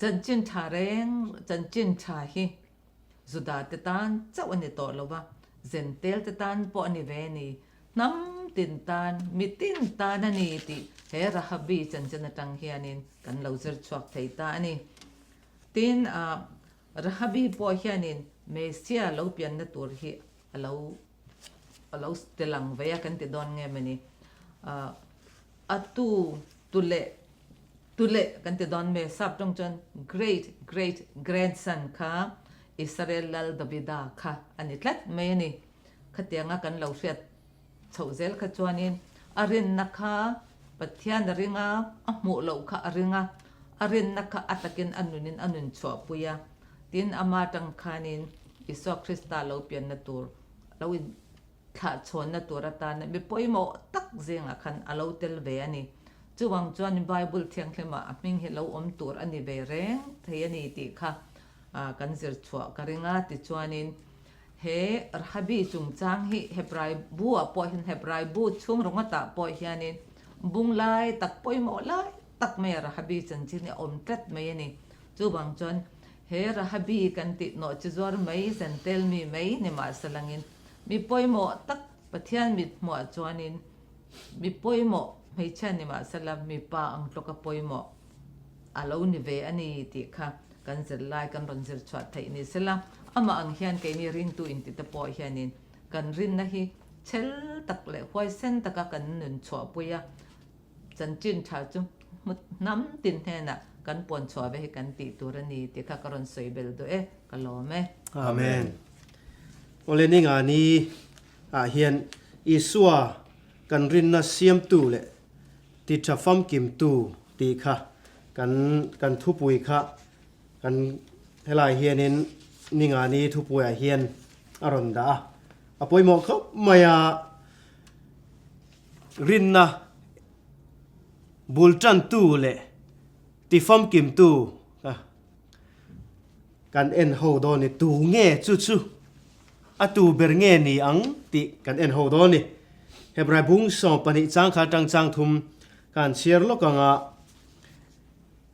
chanchin tha reng chanchin tha hi Juda te tan chauh a ni tawh lo va, Zentel te tan pawh a ni ve a ni. Hnam tin tan, mi tin tan a ni tih he Rahabi chanchin atang hianin kan lo zir chhuak thei ta a ni. Tin, Rahabi pawh hianin Messiah lo pianna tur hi a lo a lo ti lang ve a kan ti dawn nge mawni. A tu tu leh tu leh kan ti dawn me sap tawng chuan great great grandson kha Israel lal Davida kha a ni tlat mai a ni. Khatianga kan lo hriat chhoh zel kha chuanin a rinna kha Pathian a ring a, a hmuh loh kha a ring a. A rinna kha a takin a nunin a nun chhuahpui a, tin ama atang khanin Isua Krista lo pianna tur lo inthlahchhawnna tur atana mi pawimawh tak zingah khan a lo tel ve a ni. Chuvang chuan Bible thianghlimah a hming hi lo awm tur a ni ve reng thei a ni tih kha kan zir chhuah ka ring a. Tichuanin he Rahabi chungchang hi Hebrai bu-ah pawh hian Hebrai bu chhung ringawtah pawh hianin bung lai tak pawimawh lai tak mai a Rahabi chanchin hi a awm tlat mai a ni. Chuvang chuan he Rahabi kan tih nawh chi zuar mai Zentel mi mai ni mahse langin mi pawimawh tak Pathian mit hmuah chuanin mi pawimawh hmeichhia ni mahse la mipa ang tlawka pawimawh a lo ni ve a ni tih kha kan zirlai kan rawn zir chhuah theih ni sela amah ang hian keini ringtu inti te pawh hianin kan rinna hi chhel tak leh huaisen taka kan nun chhuahpui a. Chanchin tha chu hmut hnam tin hnenah kan puan chhuah ve hi kan tih tur a ni tih kha ka rawn sawi bel duh e, ka lawm e. Amen. Awle ninga ni ah hian Isua kan rinna siamtu leh ti tha famkimtu tih kha kan kan thupui kha kan helai hianin ninga ni thupuiah hian a rawn dah a, a pawimawh khawp mai a. Rinna bul tantu leh tifamkimtu kha kan en ho dawn ni. Tu nge chu chu a tu ber nge ni ang tih kan en ho dawn ni. Hebrai bung 12 chang kha atang chang thum khan chhiar lawk ang a,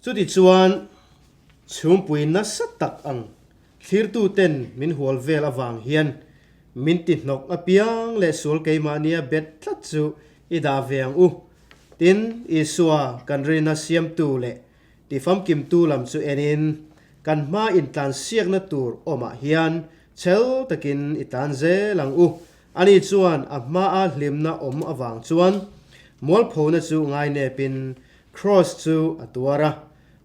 chutichuan chhungpui nasa tak ang Thlirtuten min hual vel avang hian min ti hnawk apiang leh sual keimahnia bet tlat chu i dah ve ang u. Tin, Isua kan rinna siamtu leh tifamkimtu lam chu enin kan hma intlansiakna tur awmah hian chhel takin i tlan zel ang u. Ani chuan a hmaa hlimna awm avang chuan mualphona chu ngainepin Kraws chu a tuar a,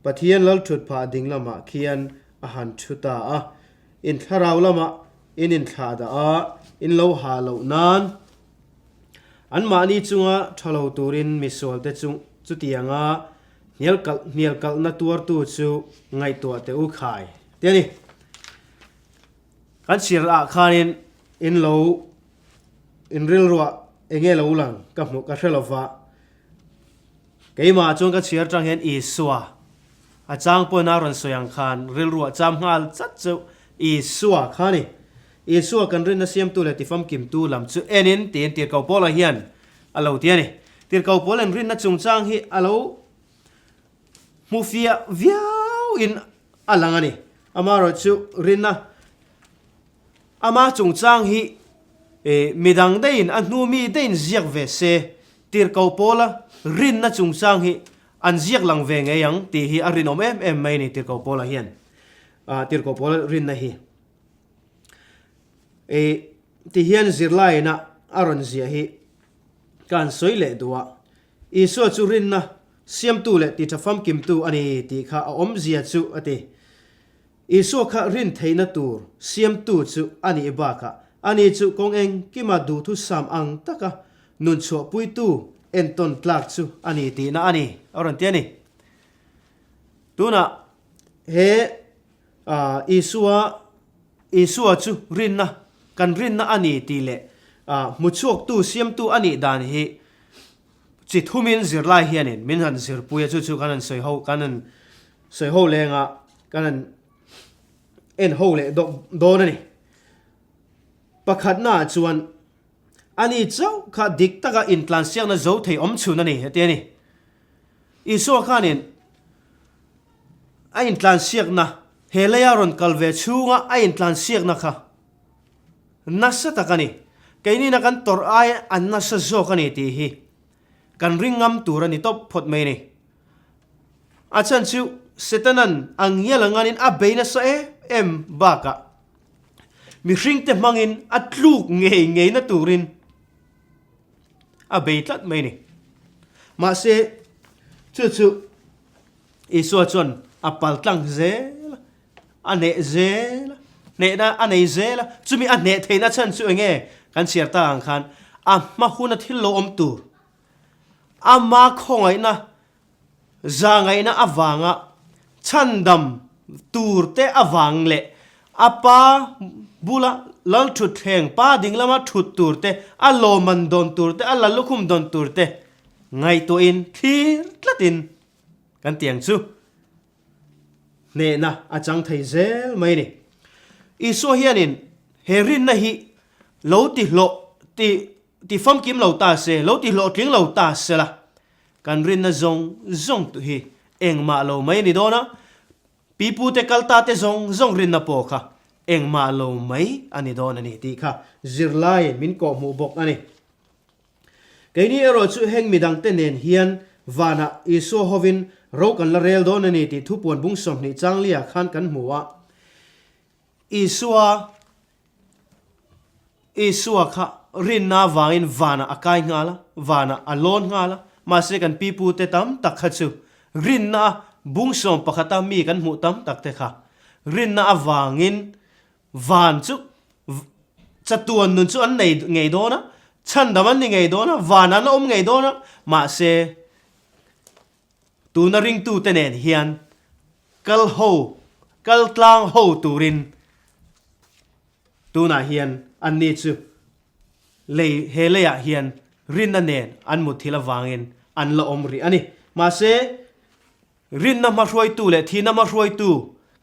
Pathian lalthutphah ding lamah khian a han thu ta a, in thlarau lamah in inthlah dah a, in lo ha loh nan anmahni chunga tha lo turin misualte chu chutianga hnialkalh hnialkalhna tuartu chu ngaihtuah teh u khai te a ni. Kan chhir ah khanin in lo in rilruah enge lo lang ka hmuh ka hre lova, Keimah chuan ka chhiar tang hian Isua a chang pawhin a rawn sawi ang khan rilruah cham nghal chat chu Isua kha a ni. Isua kan rinna siamtu leh tifamkimtu lam chu enin tiin Tirhkoh Paula hian a lo ti a ni. Tirhkoh Paula'n rinna chungchang hi a lo hmu fiah viauin a lang a ni. Amaherawhchu rinna Ama chungchang hi midang deihin a hnu mi deihin ziak ve se, tirhkoh Paula rinna chungchang hi an ziak lang ve ngei ang tih hi a rinawm em em mai a ni tirhkoh Paula hian tirhkoh Paula rinna hi ti hian zirlaiin a rawn ziah hi ka han sawi leh duh a, Isua chu rinna siamtu leh titha famkimtu a ni tih kha a awmzia chu a ti. Isua kha rin theihna tur siamtu chu a nih bakah ani chu kawng engkima duhthusam ang taka nun chhuahpuitu entawn tlak chu a ni tihna a ni, a rawn ti a ni. Tunah he Isua Isua chu rinna kan rinna a ni tih leh hmuchhuaktu siamtu a nih dan hi chi thumin zirlai hianin min han zirpui a, chu chu kan han sawi ho kan han Sawi ho lenga kan han en ho leh dawn a ni. Pakhatnaah chuan ani chauh kha dik taka intlansiakna zo thei awm chhun a ni a ti a ni. Isua khanin a intlansiakna he leia rawn kal ve chhunga a intlansiakna kha nasa tak a ni. Keinina kan tawrh ai an nasa zawk a ni tih hi kan ring ngam tur a ni tawp phawt mai a ni. A chhan chu Setana'n a ngial a nganin a bei nasa em em bakah mihringte hmangin a tluk ngei ngeina turin a bei tlat mai a ni. Mahse, chu chu Isua chuan a paltlang zel a, a hneh zel a, hnehna a nei zel a, chumi a hneh theihna chhan chu eng nge kan chhiar tak ang khan a hma huna thil lo awm tur, ama khawngaihna Zahngaihna avanga. Chhandam tur te avang leh a pa bula lal thutthleng pa ding lama thut tur te, a lawmman dawn tur te, a lal lukhum dawn tur te ngaihtuahin thlir tlatin kan ti ang chu. Hnehna a chang thei zel mai a ni. Isua hianin he rinna hi lo ti hlawh ti ti famkim lo ta se, lo ti hlawhtling lo ta sela, Kan rinna zawng zawng tu hi engmah lo mai a ni dawn a, pipute kal ta te zawng zawng rinna pawh kha engmah lo mai a ni dawn a ni tih kha zirlaiin min kawhhmuh bawk a ni. Keini erawh chu heng midangte nen hian vanah Isua hovin ro kan la rel dawn a ni tih thupuan bung 20 changlia khan kan hmu a. Isua Isua kha rinna avangin vanah a kai nghal a, vanah a lawn nghal a, mahse kan pipute tam tak kha chu rinna a bung sawm pakhata mi kan hmuh tam tak te kha rinna avangin van chu chatuan nun chu an nei ngei dawn a, chhandam an ni ngei dawn a, van an awm ngei dawn a, mahse Tuna ringtute nen hian kal ho, kal tlang ho turin tunah hian anni chu lei, he leiah hian rinna nen an mutthil avangin an la awm rih a ni. Mahse, rinna hmahruaitu leh thihna hmahruaitu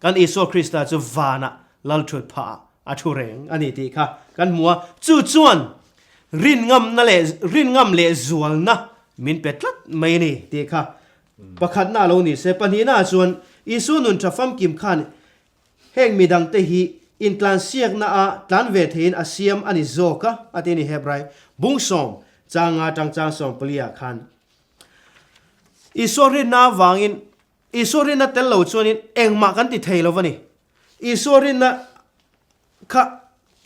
kan Isua Krista chu vanah lalthut phahah a thu reng a ni tih kha kan hmu a. Chu chuan rin ngamna leh rin ngam leh zualna min pe tlat mai a ni tih kha pakhatna a lo ni se. Pahnihnaah chuan Isua nun tha famkim khan heng midangte hi intlansiakna a tlan ve theiin a siam a ni zawk a, a ti a ni Hebrai bung sawm changa tang chang sawm paliah khan. Isua rinna avangin Isua rinna tel lo chuanin engmah kan ti thei lo va ni. Isua rinna kha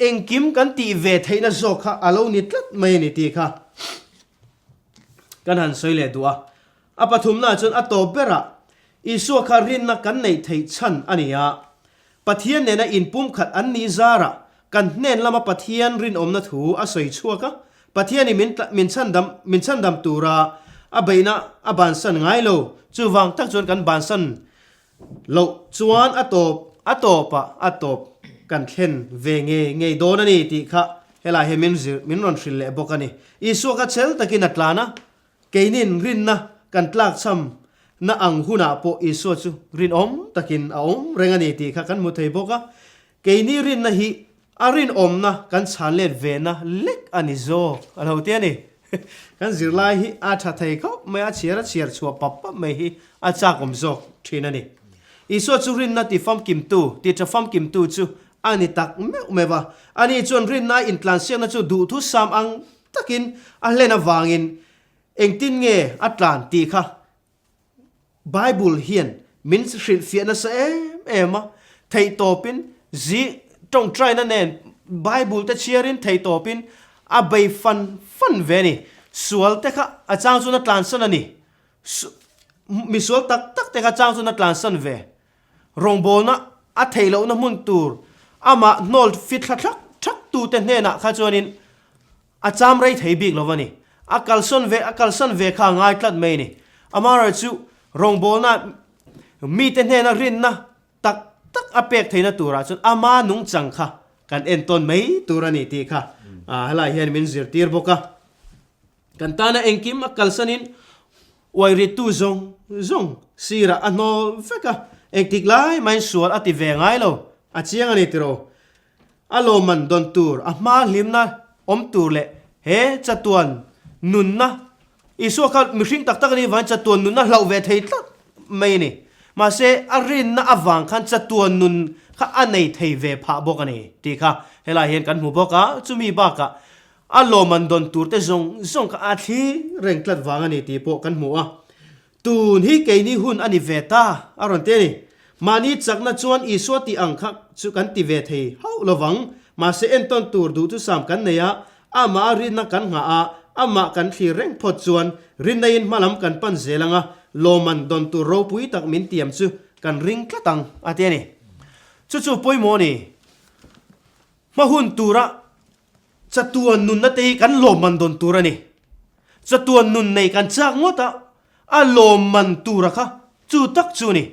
engkim kan tih ve theihna zawk kha a lo ni tlat mai a ni tih kha kan han sawi leh duh a. A pathumnaah chuan a tawp berah Isua kha rinna kan neih theih chhan a ni a. Pathian nena inpumkhat an nih zarah kan hnen lama Pathian rinawmna thu a sawi chhuak a, Pathianin min min chhandam min chhandam tura a beihna a bansan ngai lo. Chuvang tak chuan kan bansan loh chuan a tawp a tawpah a tawp kan thlen ve ngei ngei dawn a ni tih kha helai hian min zir min rawn hrilh leh bawk a ni. Isua kha chel takin a tlan a, Keinin rinna kan tlakchham na ang hunah pawh Isua chu rinawm takin a awm reng a ni tih kha kan hmu thei bawk a. Keini rinna hi a rinawmna kan chhan let ve na lek a ni zawk a lo ti a ni. Kan zirlai hi a tha thei khawp mai a, chhiar a chhiar chhuah pap pap mai hi a chakawm zawk thin a ni. Isua chu rinna ti famkimtu, ti tha famkimtu chu a ni tak meuh meuh a. Ani chuan rinna a intlansiakna chu duhthusam ang takin a hlen avangin engtin nge a tlan tih kha Bible hian min hrilhfiah nasa em em a, theihtawpin zi tawngtaina nen Bible te chhiarin theihtawpin a bei fan fan ve a ni. Sual te kha a chang chuan a tlansan a ni. Misual tak tak te kha a chang chuan a tlansan ve. Rawngbawlna a theih lohna hmun tur amah hnawl fit thla thak thak tute hnenah kha chuanin a cham rei thei bik lo a ni. A kalsawn ve a kalsan ve kha a ngai tlat mai a ni. Amaherawhchu rawngbawlna mite hnena rinna tak tak a pek theihna turah chuan ama nungchang kha kan entawn mai tur a ni tih kha helai hian min zirtir bawk a. Kan tana engkim a kalsanin uai rittu zawng zawng sirah a hnawl vek a, engtik lai mahin sual a ti ve ngai lo, a chiang a ni tiraw? A lawmman dawn tur, a hma hlimna awm tur leh he chatuan nunna, Isua kha mihring tak tak a nih vangin chatuan nunna hlauh ve thei tlat mai a ni. Mahse, a rinna avang khan chatuan nun kha a nei thei ve phah bawk a ni tih kha helai hian kan hmu bawk a, chumi bakah A lawmman dawn tur te zawng zawng kha a thli reng tlat vang a ni tih pawh kan hmu a. Tun hi keini hun a ni ve ta, a rawn ti a ni. Mahni chakna chuan Isua tih ang kha chu kan ti ve thei hauh lo vang. Mahse entawn tur duhthusam kan nei a, amah a rinna kan nghah a, amah kan thlir reng phawt chuan rinna-in hmalam kan pan zel ang a, lawmman dawn tur ropui tak min tiam chu kan ring tlat ang, a ti a ni. Chu chu pawimawh a ni. Hma hun tura Chatuan nunna te hi kan lawmman dawn tur a ni. Chatuan nun nei kan chak ngawt a, a lawmman tura kha chu tak chu a ni.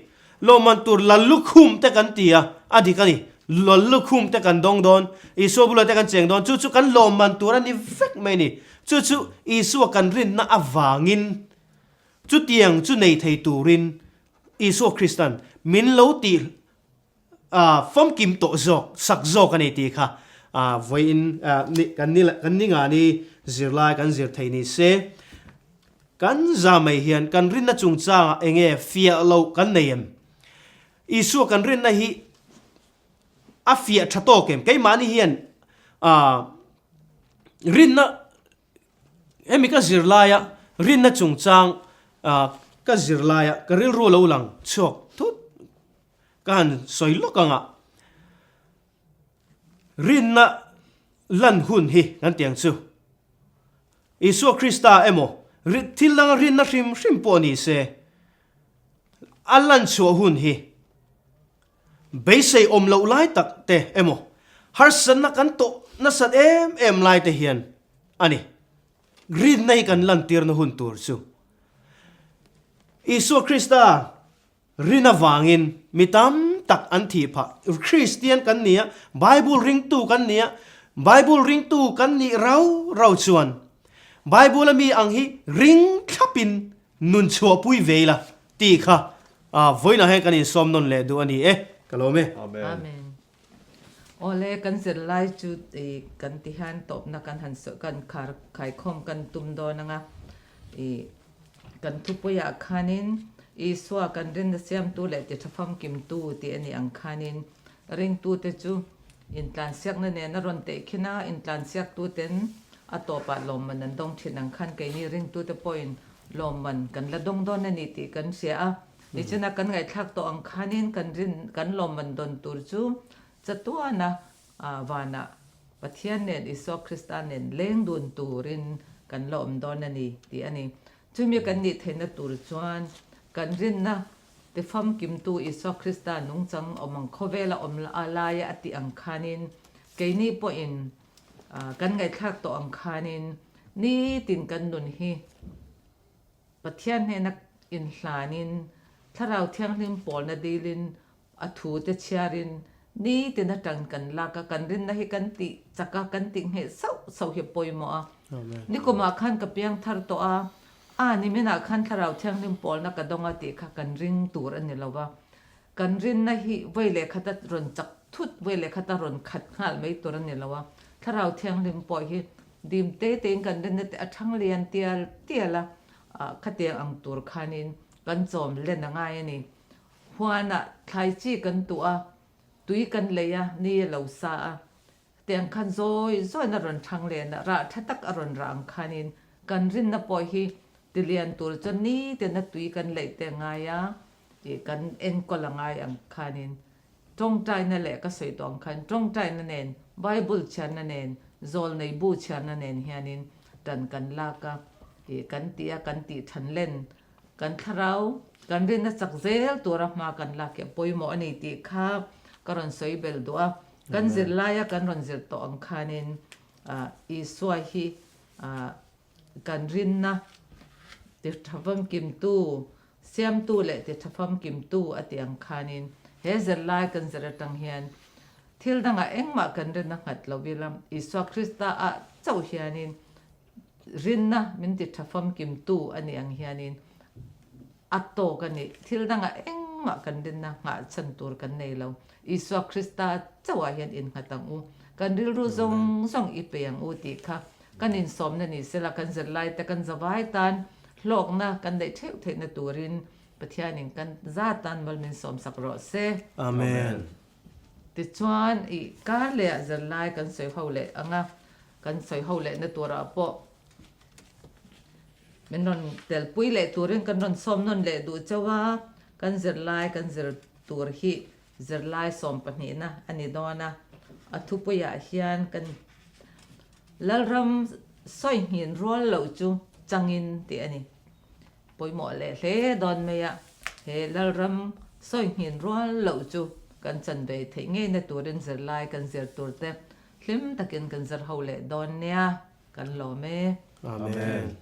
Lawmman tur lal lukhum te kan ti a, a dik a ni. Lal lukhum te kan dawng dawn, Isua bulah te kan cheng dawn, chu chu kan lawmman tur a ni vek mai a ni. Chu chu Isua kan rinna avangin chutiang chu nei thei turin Isua Kristan min lo tih famkim tawh zawk, sak zawk a ni tih kha vawiin kan ni ngani zirlai kan zir thei ni se. Kan za mai hian kan rinna chungchangah eng nge fiah loh kan nei em? Isua kan rinna hi a fiah tha tawk em? Keimahni hian rinna hemi ka zir laia rinna chungchang ka zir laia ka rilru lo lang chhuak thut ka han sawi lawk anga rinna lan hun hi kan ti ang chu. Isua Krista emaw, thil danga rinna hrim hrim pawh ni se, a lan chhuah hun hi beisei awm loh lai tak te emaw, harsatna kan tawh nasat em em lai te hian a ni. Rinna hi kan lantirna hun tur chu Isua Krista Rin avangin mi tam tak an thih phah. Kristian kan ni a, Bible ringtu kan ni a, Bible ringtu kan nih rau rau chuan Bible a mi ang hi ring thlapin nun chhuahpui ve ila tih kha vawiinah hian kan insawm nawn leh duh a ni e. Ka lawm e. Amen. Awle kan zirlai chu kan ti hian tawpna kan han sawi kan khar khaikhawm kan tum dawn anga i Kan thupuiah khanin Isua kan rinna siamtu leh titha famkimtu tih a nih ang khanin ringtute chu intlansiakna nen a rawn teh khin a, intlansiaktuten a tawpah lawmman an dawng thin ang khan keini ringtute pawhin lawmman kan la dawng dawn a ni tih kan hria a. Nichina kan ngaihthlak tawh ang khanin kan rin kan lawmman dawn tur chu chatuana vanah Pathian nen Isua Krista nen leng dun turin kan la awm dawn a ni tih a ni. Chumi kan nih theihna tur chuan kan rinna tifamkimtu Isua Krista nungchang awm ang khawvela awm laia a tih ang khanin keini pawhin kan ngaihthlak tawh ang khanin nitin kan nun hi Pathian hnena inhlanin Thlarau Thianghlim pawlna dilin A thu te chhiarin nitin atang kan lak a, kan rinna hi kan tih chak a, kan tih ngheh sauh sauh hi a pawimawh a. Nikumah khan ka piang thar tawh a, a niminah khan Thlarau Thianghlim pawlna ka dawng a tih kha kan ring tur a ni lo va. Kan rinna hi vawi leh khata rawn chak thut, vawi leh khata rawn khat nghal mai tur a ni lo a. Thlarau Thianghlim pawh hi dim te tein kan rinna te a thang lian tial tial a, khatiang ang tur khanin kan chawm len a ngai a ni. Huanah thlai chi kan tuh a, tui kan lei a, ni a lo sa a. Tiang khan zawi zawiin a rawn thang len a, rah tha tak a rawn rah ang khanin kan rinna pawh hi tilian tur chuan nitin a tui kan leih te a ngai a, ih kan enkawl a ngai ang khanin tawngtaina leh ka sawi tawh ang khan tawngtaina nen, Bible chhiarna nen, zawlnei bu chhiarna nen hianin tan kan lak a, ih kan tih a, kan tih than len Kan thlarau, kan rinna chak zel tura hma kan lak hi a pawimawh a ni tih kha ka rawn sawi bel duh a. Kan zir laia kan rawn zir tawh ang khanin Isua hi kan rinna ti tha famkimtu, siamtu leh ti tha famkimtu a tih ang khanin he zirlai kan zir atang hian thil dangah engmah kan rinna nghat lo ila Isua Krista ah chauh hianin Rinna min ti tha famkimtu a nih ang hianin a tawk a nih. Thil dangah engmah kan rinna nghah chhan tur kan nei lo. Isua Krista chauhah hian innghat ang u. Kan rilru zawng zawng i pe ang u tih kha kan insawmna ni sela kan zirlaite kan zavai tan hlawkna kan neih theuh theihna turin Pathianin kan za tan mal min sawmsak rawh se. Amen. Tichuan i kar lehah zirlai kan sawi ho leh ang a. Kan sawi ho lehna turah pawh min rawn telpui leh turin kan rawn sawm nawn leh duh chauh a, kan zirlai kan zir tur hi zirlai sawm pahnihna a ni dawn a, a thupuiah hian kan Lalram sawi nghin rual loh chu changin tih a ni. Pawimawh leh hle dawn mai a, he Lalram sawi nghin rual loh chu kan chan ve theih ngeina turin zirlai kan zir tur te Hlim takin kan zir ho leh dawn nia, kan lawm e. Amen.